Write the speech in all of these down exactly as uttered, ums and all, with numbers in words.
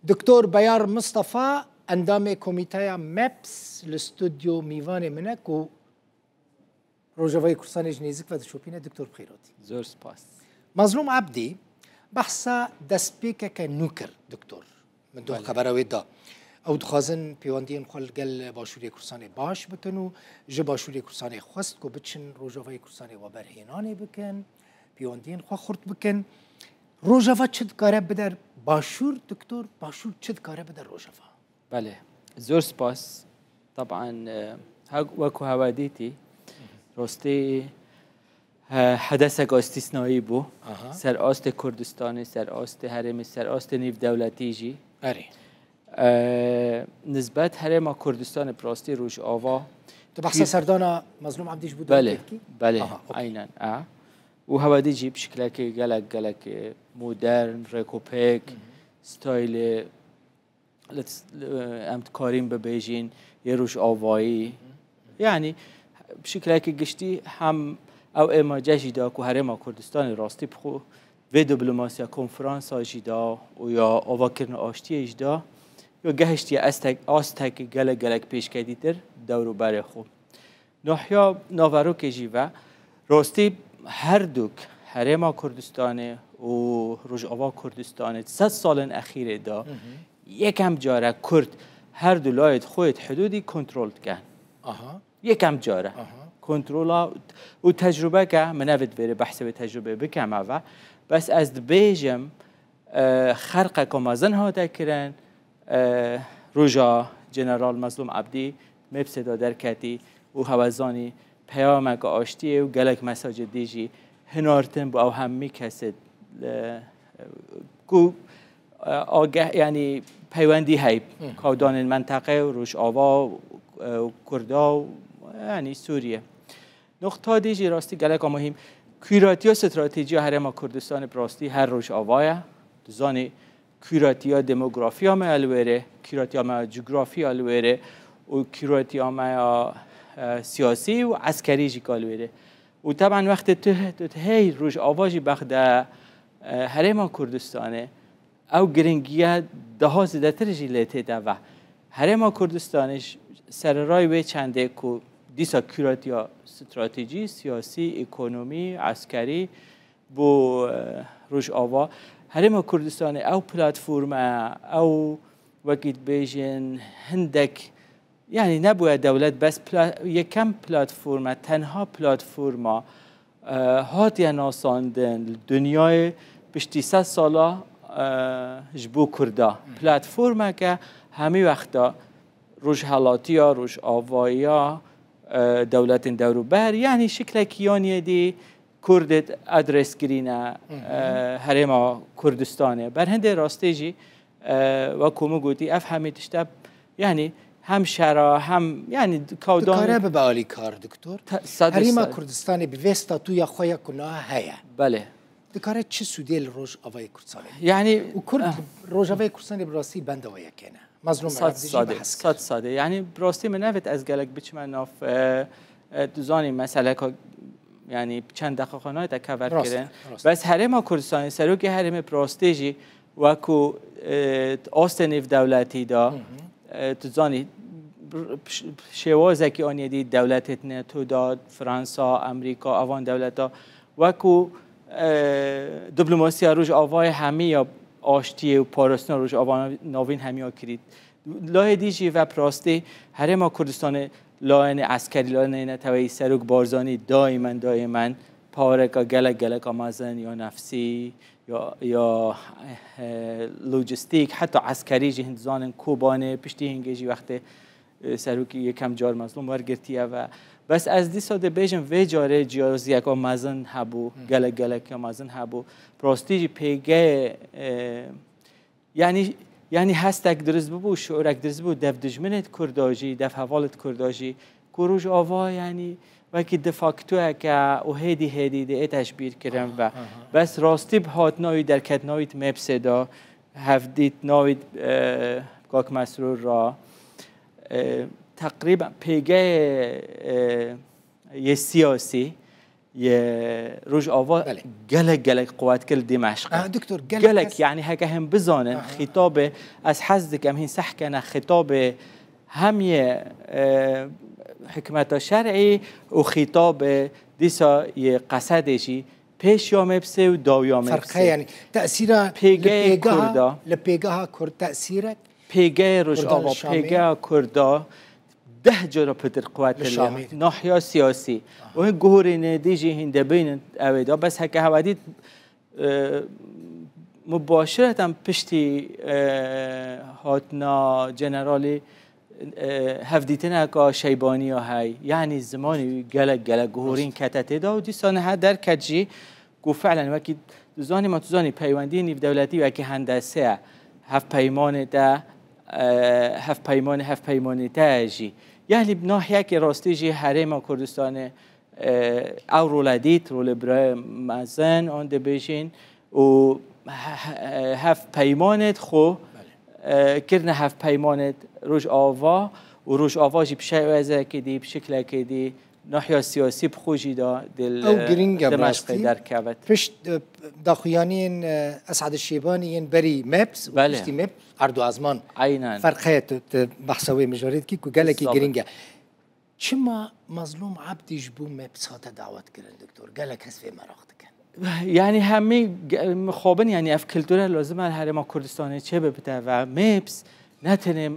Doktor Beyar Mistefa, endamê komîteya MEPS li stûdyo mîvanê min e ku Rojavayê Kurdistanê ji nêzik ve dişopîne. Doktor bi xêr hatî. Zor spas. Mazlûm Ebdî behsa destpêkeke nû kir, doktor. Min doh Belê. xebera wê da. Ew dixwazin pêwendiyên xwe li gel Başûrê Kurdistanê baş bikin û ji Başûrê Kurdistanê xwest ku biçin Rojavayê Kurdistanê we berhênanê bikin, pêwendiyên xwe xurt bikin. Rojava çi dikare bide Başûr, doktor? Başûr çi dikare bide Rojava? Belê. Zor spas. Taban, e, ha-, wekî hewe dîtî, rastî, e, hedesek îstîsnayî bû. Aha. Ser astê Kurdistanê, ser astê herêmê, ser astê nîvdewletî jî. Erê. E, nisbet herêma Kurdistanê bi rastî Rojava. Tu behsa Kî- serdana Mazlûm Ebdî ji bo Belê, Dewletê dikî? belê, Aha, okey. aynen, e. Û hewe dî jî bi şiklekê gelek, gelek, e, modern, rêkopêk, Hı hı. stayilê, li, li, em dikarîn bibêjin, yê Rojavayî. Hı hı. Yani, bi şiklekî giştî hem ew êmace jî da ku herêma Kurdistanê rastî bi xwe vê diplomasiya konferansa jî da û ya avakirina aştiyê jî da, ya gehiştiye astek, astek gelek, gelek pêşketîtir dewr û berê xwe. Nahiya Naverokê jî ve rastî her dûk herêma Kurdistanê û Rojava Kurdistanê di sed salên exîrê de Hı hı. yekem care Kurd her du layê xwe yê hidûdî kontrol dikin. Aha. Yekem care. Aha. Kontrola û tecrûbeke, min nevê divêrê behsê wê tecrûbê bikem eve. Bes ez dibêjim, e, xerqeka mezin hate kirin, e, roja General Mazlûm Ebdî MEPSê de derketî û hewe zanî peyameke aştiyê û gelek mesajê dî jî hinartin bo ew hemî kesê, e, ku, e, ageh, yanî peywendî heyb, Hı. kawdanên menteqe û Rojava û, e, Kurda û, yanî Sûriye. Noqta dî jî rastî geleka muhîm, kûratiya stratejî ya Herêma Kurdistanê bi rastî her Rojava ye. Tu zanî kûratiya demografiya me ya li wêrê, kûratiya me ya cografiya li wêrê û kûratiya me ya, e, siyasî û eskerî jî ka li wêrê. Û teban wextê tu, tu hey Rojava jî bexde, e, Herêma Kurdistanê, ew giringiye daha zêdetir jî lê tê de ve. Herêma Kurdistanê ji sererayê wê çendê ku dîsa kûratiya stratejî, siyasî, ekonomî, eskerî bo, e, Rojava. Herêma Kurdistanê ew platforme, ew wekî dibêjin hindek, yanî nebûye dewlet bes pla-, yekem platforme, tenha platforma, e, hatiye nasandin li dinyayê piştî sed sala, e, ji bo Kurda. Hı. Platformeke hemî wexta rojhelatiya, rojavayiya, e, dewletên dewrûber, yanî şiklekî yanî dî Kurdê adres kirîne, Hı hı. e, Herêma Kurdistanê. Berhindê rastê jî, e, wek ku min gotî, ev hemî tişte, yanî hem şera, hem, yanî kawdan Dikare bibe alîkar, doktor? Te-, sed Herêma sed. Kurdistanê bi vê statuya xwe ya ku niha heye. Belê. Dikare çi sûdê li Rojavayê Kurdistanê? Yanî Û Kurd, Ah. Rojavayê Kurdistanê bi rastî benda wê yekê ne. Mazlûm Sed Merabdî jî sadê, behs kir. sed sadê. Yanî bi rastî min nevêt ez gelek biçime nav, e, e, tu zanî meseleka, yanî çend deqîqa nayête kever Rast e, kirin. rast e. Bes Herêma Kurdistanê, serokê herêmê bi rastî jî wekû, e, astê nêvdewletî de, Hı hı. e, tu zanî, ş-, şêwazekî anî dî dewletê NATO de, Fransa, Amerîka, evan dewleta, wekû, e, diplomasiya Rojavayê hemî ya aştiyê û parastina Rojava navîn hemiya kirî. Layê dî jî ve bi rastî Herêma Kurdistanê layene eskerî, layene neteweyî Serok Barzanî daîmen, daîmen pawareka gelek, geleka mezin ya nefsî, ya, ya, eh, lojistîk, heta eskerî jî hin dizanin Kobanê, piştî hingê jî wextê, eh, Serokî yekem car Mezlûm wergirtiye ve. Bes ez dîsa dibêjim vê carê ciyaziyeka mezin hebû, Hı. gelek, gelek ya mezin hebû. Bi rastî jî pêgeyê, eh, Yanî, yanî hestek dirist bibû, şiûrek dirist bibû, dev dijminê di Kurda jî, dev hevalê di Kurda jî, ku Rojava, yanî, wekî de factoyeke û hêdî hêdî dê ê teşbîr kirin Aha, ve. aha. Bes rastî bi hatina wî, derketina wî di MEPSê de, hevdîtina wî, e, Kak Mesrûr re, e, teqrîben pêgeyê, e, yê siyasî, yê Rojava Belê. gelek, gelek quwet kir li Dimeşq. Aha, doktor, gelek Gelek, kes yani heke him bizanin, Aha. xîtabê, ez hez dikim, hîn sehkene xîtabê hem yê, e, hikmeta şer'î û xîtabê dîsa yê Qesedê jî pêş ya Mêpsê û daw ya Mêpsê. Ferqe yani. Tesîra li Pêgeyê pêgeha, Kurda. li pêgeha Kurd tesîrek Pêgeyê Kurdan Rojava, li Şamê. pêgeya Kurda deh cara pitir quwet Li heye. Şamê. Nahiya siyasî. Aha. Û hin guhorî ne dî jî hîn debînin ew ê da. Bes heke hewe dît, e, mubaşireten piştî, e, hatina generalî, e, hevdîtineka Şeybaniya hey. Yani zimanî wî gelek, gelek guhorîn Rast. kete tê da û dîsa niha derket jî ku fi'len wekî tu zanî, ma tu zanî peywendiyên nîvdewletî wekî hendese ye. Hevpeymanê te, e, hevpeymanê, hevpeymanê te ye jî. Yani nahiyekê rastî jî Herêma Kurdistanê, e, ew role dît, rolê birayê mezin, an dibêjin û he-, he-, hevpeymanê xwe, Belê. e, kirine hevpeymanê Rojava û Rojava jî bi şewezekê dî, bi şiklekê dî, nahiya siyasî bi xwe jî da dil, Ew e, giring e bi Dimeşqê rastî. derkevit. Pişt, e, daxuyaniyên, e, Esad Şêbanî yên berî Mêps û Belê. piştî Mêps, erd û ezman Aynen. ferq heye, tu, tu behsa wê mijarê dikî ku gelekî Zafir. giring e. Çima Mazlûm Ebdî ji bo Mêps hate dawet kirin, doktor? Gelek kes vê meraq dikin. Yani hemî ge-, mixabin, yani ev kulture lazim e li Herêma Kurdistanê çê bibite ve. Mêps ne tenê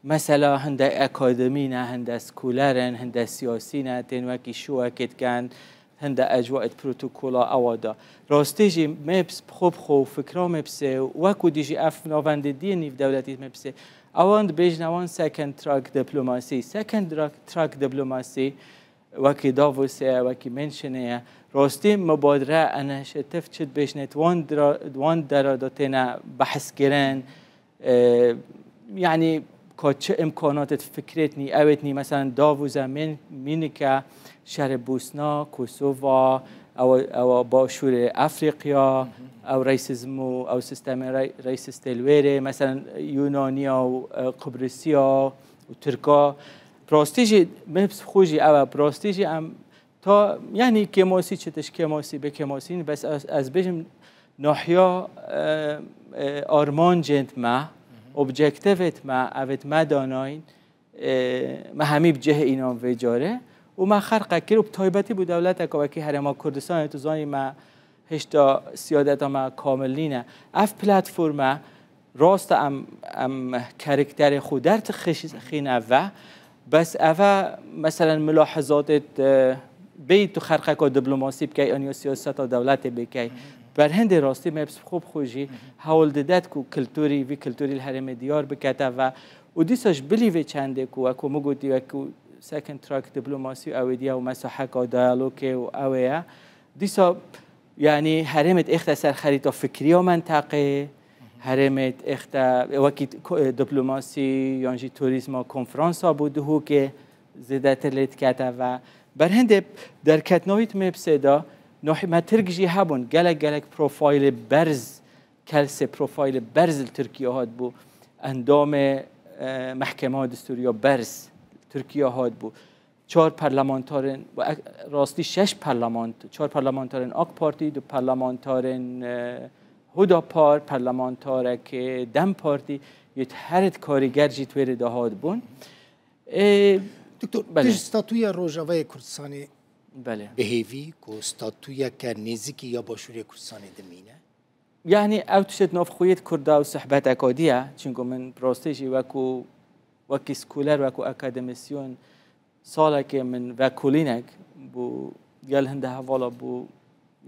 mesela hinde akademî ne, hinde skolêr in, hinde siyasî ne, tên wekî şûwekê dikin, hinde ecwaê protokola ewa da. Rastî jî Mêps bi xwe bi xwe û fikra Mêpsê û wekû dî jî ev navendê dî yê nîvdewletî Mêpsê, ewan dibêjin ewan second track diplomasî. Second track, track diplomasî wekî Davosê ye, wekî Münchenê ye. Rastî mubadire, inisiyatif çi dibêjinê, di wan dira-, di wan dera de têne behs kirin. E, yani ka çi imkanatê fikrêt nî, ewêt nî, mesela Davos e, Mün-, Münich e, şerê Bosna, Kosova, ew, ew Başûrê Efrîqya, ew racism û ew sistemê ra-, racistê li wêrê, mesela Yunaniya û, e, Qibrisiya û Tirka. Bi rastî jî, Mêps xwe jî ew e, bi rastî jî em ta, yani kêmasî çi tişt kêmasî, bê kêmasî nî, bes ez, ez bêjim nahiya, e, e, armancên me, objektivêt me, evêt me danayîn, e, me hemî bi cih înan vê carê û me xerqe kir û bi taybetî bû dewleteke wekî Herêma Kurdistanê, tu zanî me hêşta siyadeta me kamil nîne. Ev platforme rast e em, em karakterê xwe derdixîne ve, bes eve, meselen, milahizatê, e, bêyî tu xerqeka diplomasî bikey, an ya siyaseta dewletê bikey. Berhindê rastî Mêps bi xwe bi xwe jî hewl dide ku kulturî, vî kulturî li herêmê diyar bikete ve û dîsa ji bilî vê çendê ku, wekû min gotî, wekû second track diplomasî û ew ê diye û mesaheka diyalogê û ew ê ye. Dîsa, yani, herêmê êxte ser xerîta fikriya menteqê, herêmê êxte wekî ko-, diplomasî yan jî turîzma konferansa bû Duhokê zêdetir lê dikete ve. Berhindê derketina wî di Mêpsê de, Nahî Metirk jî hebûn, gelek gelek profîlê berz, kelsê profîlê berz li Tirkiye hatibû, endamê, e, Mehkema Distûriya berz li Tirkiye hatibû. Çar parlamentarên, we ek-, rastî şeş parlament-, çar parlamentarên AK Partî, du parlamentarên, e, Huda Par, parlamentarekê DEM Partî, yê her karîger jî di wê rê de hatibûn. Ê, Doktor, belê. Tu ji statûya Rojavayê Kurdistanê Belê. bi hêvî ku statûyeke nêzîkî ya Başûrê Kurdistanê dimîne? Yani ew tiştê di nav xwe yê di Kurda û sohbeteka dî ye, çunku min bi rastî jî wekû, wekî skolêr, wekû akademîsyon, salekê min vekolînek bû, gel hinde hevala bû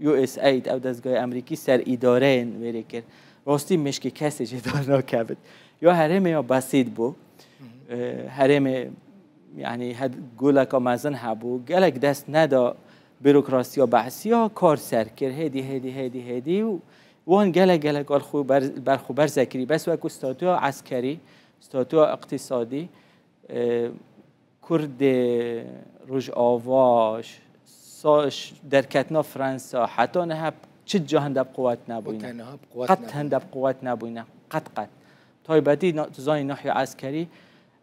U S aid, ew dezgehê Amerîkî ser îdareyên wêrê kir. Rastî mişkê kesê jê dernakevit. Ya herêmê ya besît bû. Hı hı. Ee, herêmê, yani, hed-, goleka mezin hebû. Gelek dest neda bürokrasiya behsiya, kar ser kir. Hêdî, hêdî, hêdî, hêdî û wan gelek, gelek al xwe ber-, ber xwe berze kirî. Bes wekû statûya eskerî, statûya iqtîsadî, e, Kurdê Rojava, sa-, derketina Fransa, heta niha çi ca hinde bi quwet nebûyne. Heta niha bi quwet Qet nebûyne. hinde bi quwet nebûyne. Qet, qet. Taybetî na-, tu zanî nahiya eskerî,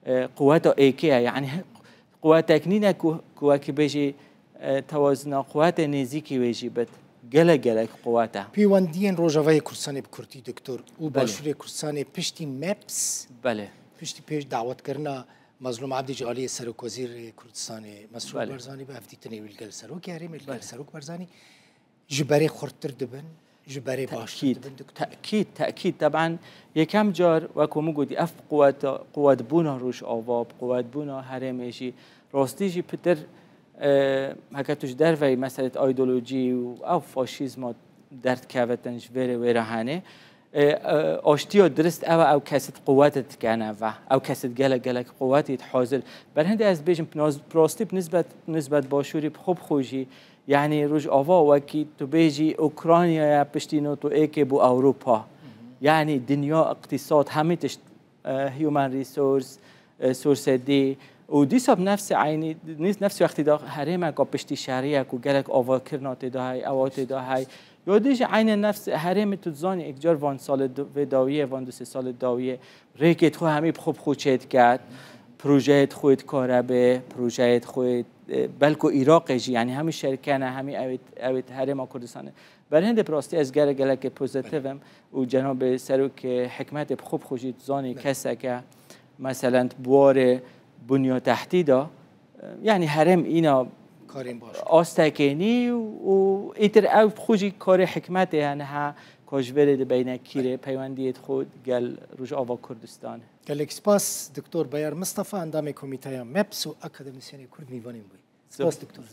e, quweta êkê ye. Yani quwetek nîne ku, ku wekî bêjî, e, tewazina quwetê nêzîkî wê jî bit. Gelek gelek quwet e. Pêwendiyên Rojavayê Kurdistanê bi kurtî, doktor, û Belê. Başûrê Kurdistanê piştî MEPS, Belê. Piştî pêş dawetkirina Mezlûm Ebdî ji aliyê Serokwezîrê Kurdistanê Mesrûr Belê. Barzanî bi hevdîtinê wî li gel Serokê Herêmê, li gel Belê. Serok Barzanî ji berê xurttir dibin, ji berê baştir Tekîd, dibin, doktor. Tekîd, tekîd. Teben yekem car, wek min gotî, ev quweta, quwetbûna Rojava, bi quwetbûna herêmê jî, rastî jî pitir, e, heke tu ji derveyî meselê ideolojî û ew faşîzma derdkevitin ji vêrê wêra henê. E, e, aştiya dirist ew e, ew kesit quwet dikene ve. Ew kesit gelek, gelek quwetî hazir. Berhindê ez bêjim, naz-, rastî bi nisbet, nisbet başûrî bi xwe bi xwe jî, yanî Rojava wekî tu bêjî Ukraynaya piştî NATO êkê bû Ewropa. Yanî dinya, iqtîsad, hemî tişt, e, human resource, e, source dî û dîsa bi nefsê eynî, nî-, nefsê wextî de herêmeka piştî şeriyek û gelek avakirina tê de hey, ewa tê de hey. Ya dî jî eynê nefs herêmê tu dizanî, êk car van salê du-, vê dawiyê, van du sê salê dawiyê rêkê xwe hemî bi xwe bi xwe çêdiket. Projeyê xwe dikare bê, projeyê xwe, e, belko Iraqê jî, yanî hemî şerikene, hemî ewêt, ewêt herêma Kurdistanê. Berhindê bi rastî ez gelek gelekê pozitif im û cenabê serokê hikmetê bi xwe bi xwe jî dizanî Belê. Keseke, meselen, bi warê bunya tehtî de, yanî herêm îna Karên baş. Astekê nî û îtir ew bi xwe jî karê hikmetê ye niha ku ji vê rê dibeyne kîrê peywendiyê xwe gel Rojava Kurdistanê. Gelek spas, Doktor Bayar Mistefa, endamê Komîteya MEPS û Akademîsyenê Kurd, mîvanên bûyî. Spas, Doktor.